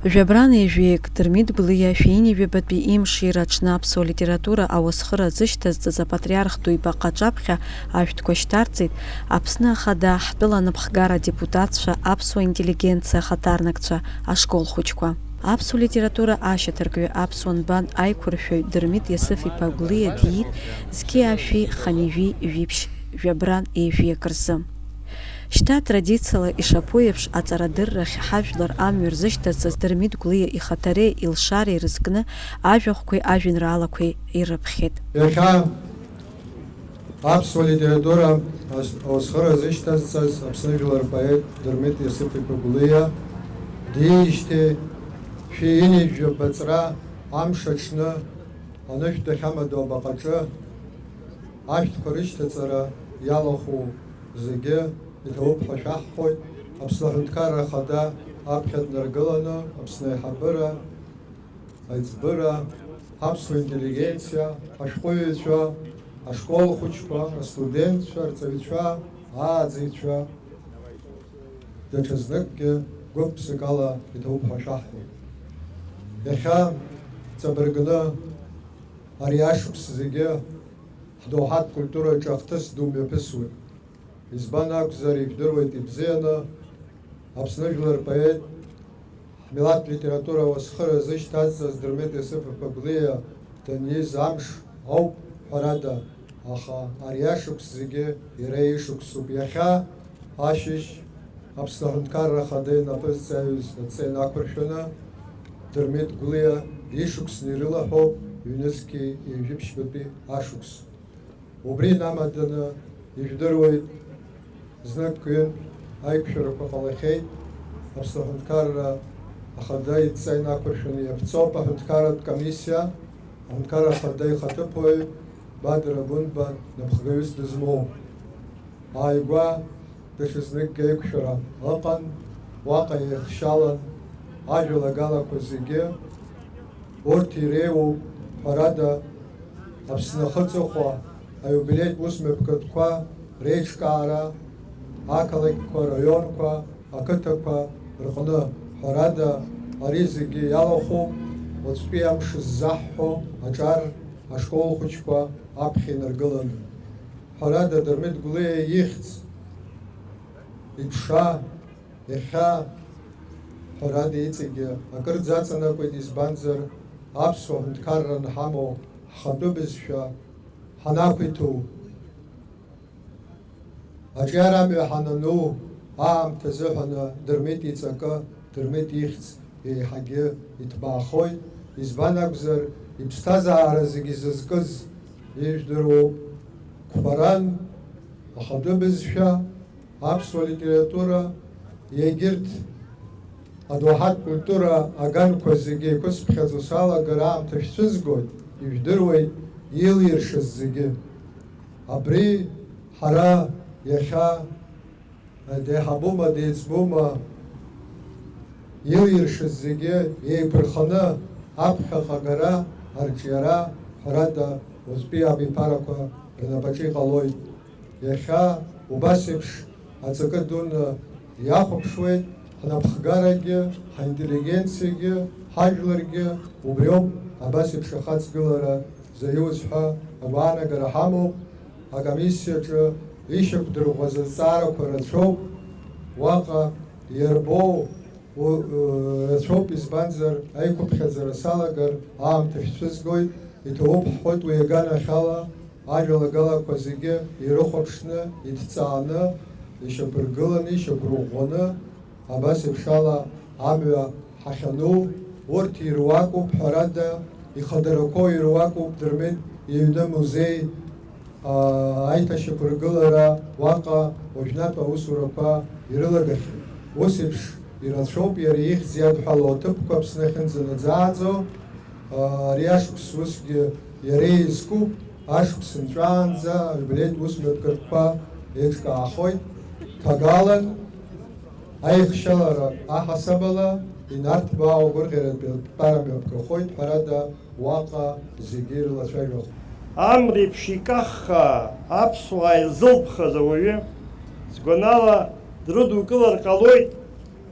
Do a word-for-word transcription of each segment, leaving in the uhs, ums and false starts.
Жәабран ҩажәи акы Дырмит Гәлиа шәи ҩынҩажәи жәабатәи имшира аҽны аԥсуа литература ауасхыра зышьҭазҵаз апатриарх ду ибаҟа аҿаԥхьа ашәҭқәа шьҭарҵеит Аԥсны Ахада, ҳтәыла анапхгара адепутатцәа, аԥсуа интеллигенциа ахаҭарнакцәа, ашкол хәыҷқәа. Аԥсуа литература ашьаҭаркҩы, аԥсуа нбан аиқәыршәаҩ Дырмит Иасыф-иԥа Гәлиа диит зқьи ашәи хынҩажәи жәиԥшь жәабран ҩажәи акы рзы. Шьҭа атрадициала ишаԥу еиԥш, аҵарадыррахь ҳажәлар амҩа рзышьҭазҵаз Дырмит Гәлиа ихаҭареи илшареи рызкны ажәахәқәеи ажәеинраалақәеи ирыԥхьеит. Иахьа аԥсуа литература ас-, аусхыра зышьҭазҵаз Аԥсны жәлар рпоет Дырмит Иасыф-иԥа Гәлиа диижьҭеи шәи ҩынҩажәи жәаба ҵра амш аҽны анышә дахьамадоу абаҟаҿы ашәҭқәа рышьҭаҵара иалахәу зегьы иҭабуп ҳәа шәаҳҳәоит. Аԥсны Аҳәынҭқарра Ахада аԥхьа днаргыланы, Аԥсны аиҳабыра, аиҵбыра, ҳаԥсуа интеллигенциа, ҳашәҟәыҩҩцәа, ашкол хәыҷқәа, астудентцәа, арҵаҩцәа, ааӡаҩцәа, даҽазныкгьы гәык-ԥсык ала иҭабуп ҳәа шәаҳҳәоит. Иахьа ҵабыргны ари ашықәс зегьы ҳдоуҳатә культураҿы ахҭыс ду мҩаԥысуеит. Избан акәзар, ижәдыруеит ибзианы Аԥсны жәлар рпоет, ҳмилаҭ литература ауасхыра зышьҭазҵаз Дырмит Иасыф-иԥа Гәлиа даниз амш ауп, ҳәарада, аха ари ашықәс зегьы иара ишықәсуп. Иахьа ашьыжь Аԥсны Аҳәынҭқарра Ахада инапы зҵаҩыз адҵа инақәыршәаны, Дырмит Гәлиа ишықәсны ирылаҳәоуп ҩнызқьи ҩажәи ԥшьбатәи ашықәс. Убри инамаданы ижәдыруеит, знык-ҩынтә аиқәшәарақәа ҟалахьеит, Аԥсны Аҳәынҭқарра Ахада идҵа инақәыршәаны иаԥҵоуп аҳәынҭқарратә комиссиа, аҳәынҭқарра Ахада ихаҭыԥуаҩ Бадра Гәынба напхгаҩыс дызмоу. Ааигәа даҽазныкгьы аиқәшәара ыҟан, уаҟа еихшьалан ажәалагалақәа зегьы, урҭ иреиуоуп, ҳәарада, Аԥсны ахы-аҵыхәа аиубилеитә усмҩаԥгатәқәа реиҿкаара ақалақьқәа, раионқәа, ақыҭақәа рҟны, ҳәарада, ари зегьы иалахәуп уаҵәтәи амш ззаҳҳәо аҿар ашкол хәыҷқәа аԥхьа инаргыланы. Ҳәарада, Дырмит Гәлиа ихьӡ, иԥша, иахьа, ҳәарада, иҵегьы акырӡа аҵанакуеит, избанзар, аԥсуа ҳәынҭқарра анҳамоу, ҳхатәы бызшәа ҳанақәиҭу, аҿиара амҩа ҳанану аамҭа азыҳәаны Дырмит иҵакы, Дырмит ихьӡ еиҳагьы иҭбаахоит, избан акәзар, иԥсҭазаара зегьы зызкыз ижәдыруоуп, қәԥаран, ахатәы бызшәа, аԥсуа литература, егьырҭ адоуҳатә культура аганқәа зегьы еиқәысԥхьаӡо салагар аамҭа шәцәызгоит, ижәдыруеит илиршаз зегьы. Абри ҳара иахьа деиҳабума, деиҵбума, илиршаз зегьы еиқәырханы аԥхьаҟа агара, арҿиара, ҳәарада, уаҵәтәи абиԥарақәа рнапаҿы иҟалоит. Иахьа убас еиԥш аҵакы дуны иахәаԥшуеит ҳнапхгарагьы, ҳинтеллигенциагьы, ҳажәларгьы, убриоуп абас еиԥш ахаҵгылара заиуз ҳәа агәаанагара ҳамоуп. Акомиссиаҿы ишьақәдырӷәӷәаз азҵаарақәа рацәоуп, уаҟа иарбоу у-, у-, рацәоуп, избанзар, аиқәыԥхьаӡара салагар аамҭа шәцәызгоит, иҭабуп ҳҳәоит уи аганахьала, ажәалагалақәа зегьы ирыхәаԥшны, иҭҵааны, ишьақәыргыланы, ишьақәырӷәӷәаны, абас еиԥшала амҩа ҳахьану, урҭ ируакуп, ҳәарада, ихадарақәоу ируакуп, Дырмит иҩны музеи, аа, аиҭашьақәыргылара уаҟа уажәнатә аусурақәа ирылагахьеит. Ус еиԥш ирацәоуп иара ихьӡ иадҳәалоу аҭыԥқәа Аԥсны ахьынӡанаӡааӡо, аа, ари ашықәс усгьы иара изкуп, ашықәс нҵәаанӡа аиубилеитә усмҩаԥгатәқәа еиҿкаахоит. Ҭагалан аихшьалара аҳасабала инарҭбаау агәырӷьаратәи атәара мҩаԥгахоит, ҳәарада, уаҟа зегьы ирылацәажәахоит. Амреиԥш икаххаа аԥсуаа ирзылԥхаз ауаҩы, сгәанала, дрыдукылар ҟалоит,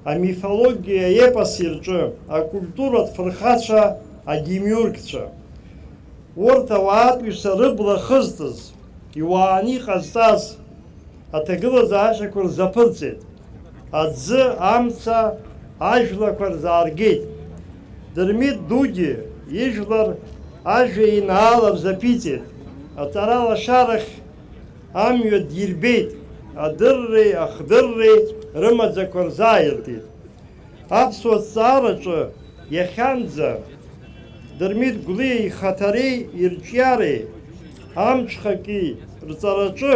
Амифологиа аепоси рҿы акультуратә фырхацәа адемиургцәа. Урҭ ауаатәыҩса рыбла хызтыз, иуааны иҟазҵаз аҭагылазаашьақәа рзаԥырҵеит, аӡы, амца, ажәлақәа рзааргеит. Дырмит дугьы ижәлар ажәеинаала рзаԥиҵеит, аҵара лашарахь амҩа дирбеит, адырреи ахдырреи рымаӡақәа рзааиртит. Аԥсуа ҭҵаараҿы иахьанӡа Дырмит Гәлиа ихаҭареи ирҿиареи амҽхаки рҵараҿы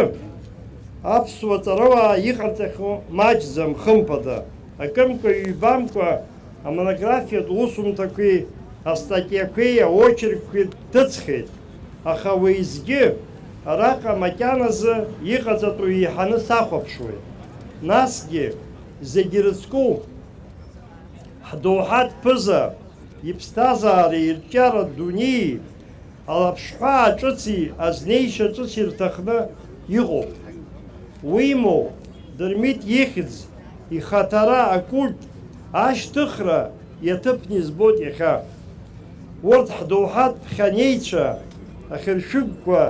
аԥсуа ҵарауаа иҟарҵахьоу маҷӡам, хымԥада, акымкәа-ҩбамкәа амонографиатә усумҭақәеи астатиақәеи аочеркқәеи дҭыҵхьеит, аха уеизгьы араҟа макьаназы иҟаҵатәу еиҳаны сахәаԥшуеит. Насгьы зегьы ирыцку ҳдоуҳатә ԥыза иԥсҭазаареи ирҿиаратә дунеии алаԥшҳәаа ҿыци азнеишьа ҿыци рҭахны иҟоуп. Уимоу, Дырмит ихьӡ, ихаҭара, акульт ашьҭыхра иаҭыԥны избоит иахьа. Урҭ ҳдоуҳатә ԥхьанеицәа ахьыршәыгқәа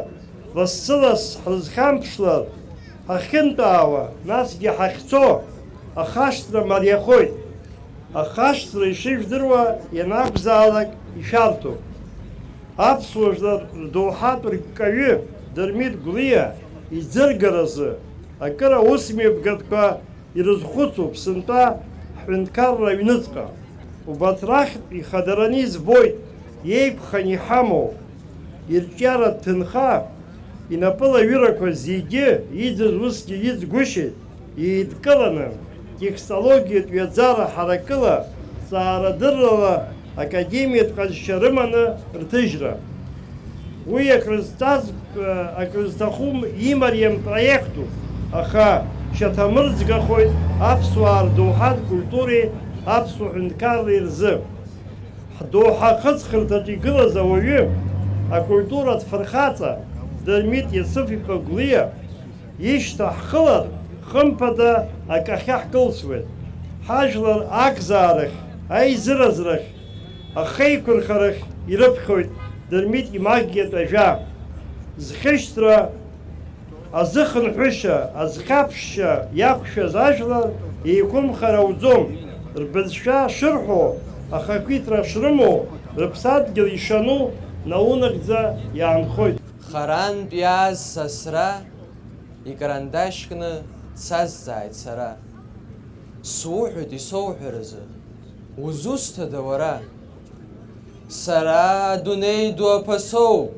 лассы-ласс ҳрызхьамԥшлар, ҳахьынтәаауа, насгьы ҳахьцо ахашҭра мариахоит. Ахашҭра ишыжәдыруа ианакәзаалак ишәарҭоуп. Аԥсуа жәлар рдоуҳатә рккаҩы Дырмит Гәлиа иӡыргаразы акыр аусмҩаԥгатәқәа ирызхәыцуп сынтәа ҳҳәынҭқарра аҩныҵҟа. Убарҭ рахьтә ихадараны избоит иеиқәханы иҳамоу ирҿиаратә ҭынха, инапылаҩырақәа зегьы иӡыз усгьы иӡгәышьеит, еидкыланы, текстологиатә ҩаӡара ҳаракыла, ҵаарадыррала академиатә ҟазшьа рыманы рҭыжьра. Уи акрызҵаз-, акрызҭахым имариам проектуп, аха шьаҭамырӡгахоит аԥсуаа рдоуҳатә культуреи аԥсуа ҳәынҭқарреи рзы. Ҳдоуҳа ахыҵхырҭаҿы игылаз ауаҩы, акультуратә фырхаҵа Дырмит Иасыф-иԥа Гәлиа ишьҭаҳхылар, хымԥада, акы ахьаҳкылсуеит. Ҳажәлар акзаарахь, аизыразрахь, ахеиқәырхарахь ирыԥхьоит Дырмит имагиатә ажәа. Зхьышьҭра азыхынҳәышьа, азхьаԥшшьа иақәшәаз ажәлар еиқәымхар ауӡом, рбызшәа шырҳәо, ахақәиҭра шрымоу, рыԥсадгьыл ишану наунагӡа иаанхоит. Харантә иааз сасра икарандашь кны дсазҵааит сара. Суҳәоит исоуҳәаразы, узусҭада уара? Сара адунеи ду аԥасоуп,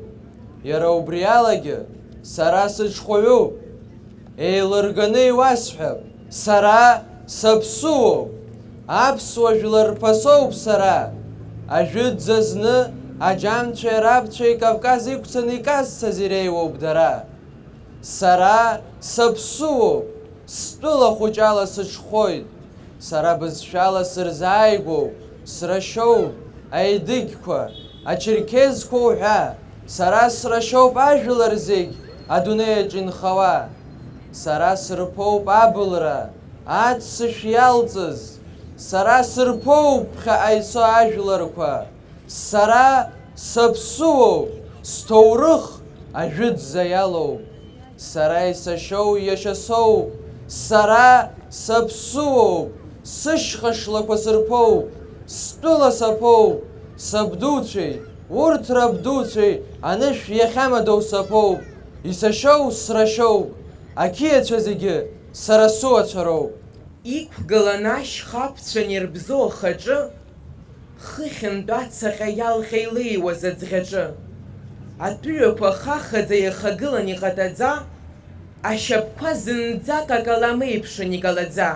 иара убри алагьы сара сыҽхәаҩуп. Еилырганы иуасҳәап, сара саԥсуоуп, аԥсуа жәлар рԥасоуп сара. Ажәытәӡа зны аџьамцәеи арабцәеи Кавказ иқәцаны иказцаз иреиуоуп дара. Сара саԥсуоуп, стәыла хәыҷала сыҽхәоит. Сара бызшәала сырзааигәоуп, срашьоуп аедыгьқәа, ачерқьезқәа уҳәа. Сара срашьоуп ажәлар зегь адунеиаҿ инхауа. Сара сырԥоуп абылра, аццышә иалҵыз. Сара сырԥоуп ԥхьаҟа ицо ажәларқәа. Сара саԥсуоуп, сҭоурых ажәытәӡа иалоуп. Сара исашьоу иашьа соуп, сара саԥсуоуп, сышьха шлақәа сырԥоуп, стәыла саԥоуп, сабдуцәеи, урҭ рабдуцәеи анышә иахьамадоу саԥоуп, исашьоу срашьоуп, ақьиацәа зегьы сара суацәа роуп. Иқәгылан ашьха аԥцәа нирбзо ахаҿы, хыхьынтә ацаҟьа иалҟьа илеиуаз аӡӷьаҿы. Атәыҩақәа хахаӡа иахагылан иҟатаӡа, ашьапқәа зынӡак акалам еиԥшын икалаӡа.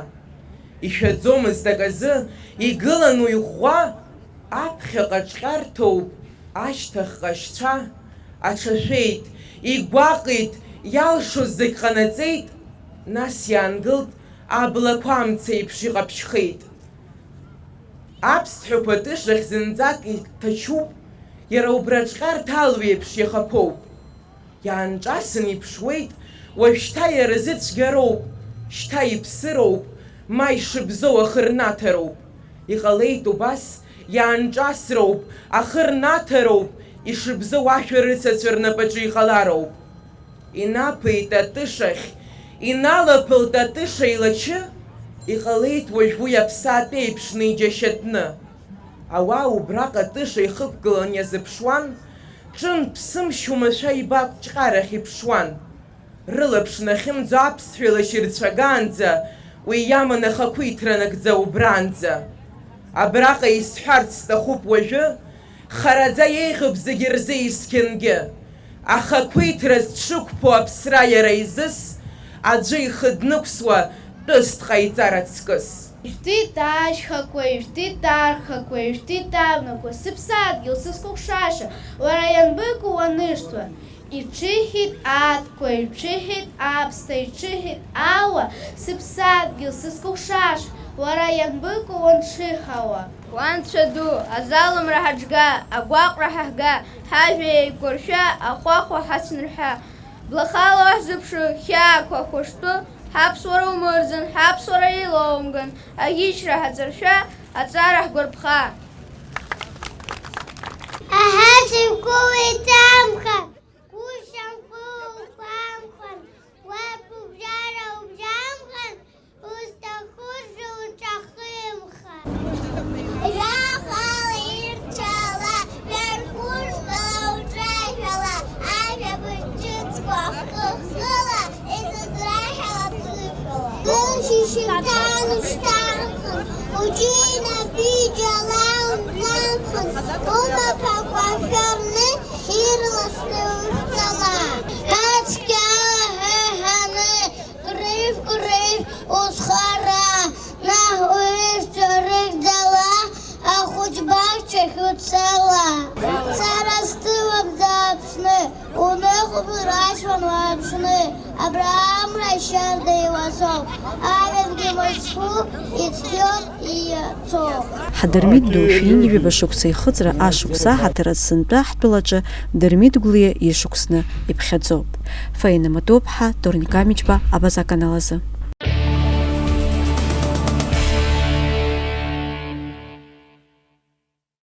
Ишәаӡомызт аказы, игылан уи ӷәӷәа, аԥхьаҟа ҿҟьарҭоуп, ашьҭахьҟа шьцәа, аҽашәеит, игәаҟит, иалшоз зегь ҟанаҵеит, нас иаангылт, аблақәа амца еиԥш иҟаԥшьхеит. Аԥсҭҳәақәа атыжахь зынӡак иҭачуп, иара убраҿҟьарҭ алҩеиԥш иахаԥоуп. Иаанҿасын иԥшуеит, уажәшьҭа иара изы цәгьароуп, шьҭа иԥсыроуп, Ма ишыбзоу ахы рнаҭароуп. Иҟалеит убас, иаанҿасроуп, ахы рнаҭароуп, ишыбзоу ашәа рыцацәа рнапаҿы иҟалароуп. Инаԥеит атышахь, иналаԥалт атыша илачы, иҟалеит уажә уи аԥсаатә еиԥшны иџьашьатәны. Ауаа убраҟа атыша ихықәгылан иазыԥшуан, ҿымҭ-ԥсымшь уамашәа ибақәҿҟьарахь иԥшуан. Рылаԥш нахьымӡо аԥсшәа илашьырцәагаанӡа, уи иаман ахақәиҭра нагӡа убранӡа. Абраҟа исҳәарц сҭахуп уажәы, хараӡа еиӷьуп зегьы рзы есқьынгьы. Ахақәиҭра зҽықәԥо аԥсра иара изыс, аӡәы ихы днықәсуа тәыс дҟаиҵар аҵкыс. Ижәтит ашьхақәа, ижәтит архақәа, ижәтит абнақәа, сыԥсадгьыл сызкәыхшаша, уара ианбыкәу уанышьҭуа? Иҿыхеит аҭқәа, иҿыхеит аԥсҭа, иҿыхеит ауа, сыԥсадгьыл сызкәыхшаша, уара ианбыкәу уанҽыхауа? Уа Анцәа ду, азалымра ҳаҿга, агәаҟра ҳаҳга, ҳажәа еиқәыршәа, ахәахәа ҳацәнырҳәа. Блахала уаҳзыԥшу, хьаақәа хәышәтәы, ҳаԥсуара умырӡын, ҳаԥсуара еилоумган, аӷьычра ҳаҵаршәа, аҵара ҳгәарԥха. Аҳа, сыгәгәоуеит амха, гәышьамхы угәамхан, уаб убжьара убжьамхан, узҭаху зуҿахымха. Жәахала ирцәала, жәаргәыжәгала уҿажәала, ажәабжь ҿыцқәа хы-хыла, изызраҳәала ԥышәала. Гылшьышьҭан ушьҭархын, уҿы инапы џьала унҭамхын, умаҭәақәа шәарны, ирласны ушәҵала. Ҳацәгьала ҳәа ҳаны, Кәрыжә-кәрыжә узхара, наҟ уҩызцәа рыхьӡала, ахәыҷ баҳчахь уцала. Сара сҭыуам зда Аԥсны, уныҟәбо рашьуан уааԥшны, абра амра ашьарда иуасоуп, ажәҩангьы мыцхәуп, ицқьоуп, ииасоуп. Ҳадырмит ду шәи ҩажәи жәаба шықәса ихыҵра ашықәса аҳаҭыр азы сынтәа ҳтәылаҿы Дырмит Гәлиа ишықәсны иԥхьаӡоуп. Фаина Матуаԥҳа, Торник Амичба, Абаза аканал азы.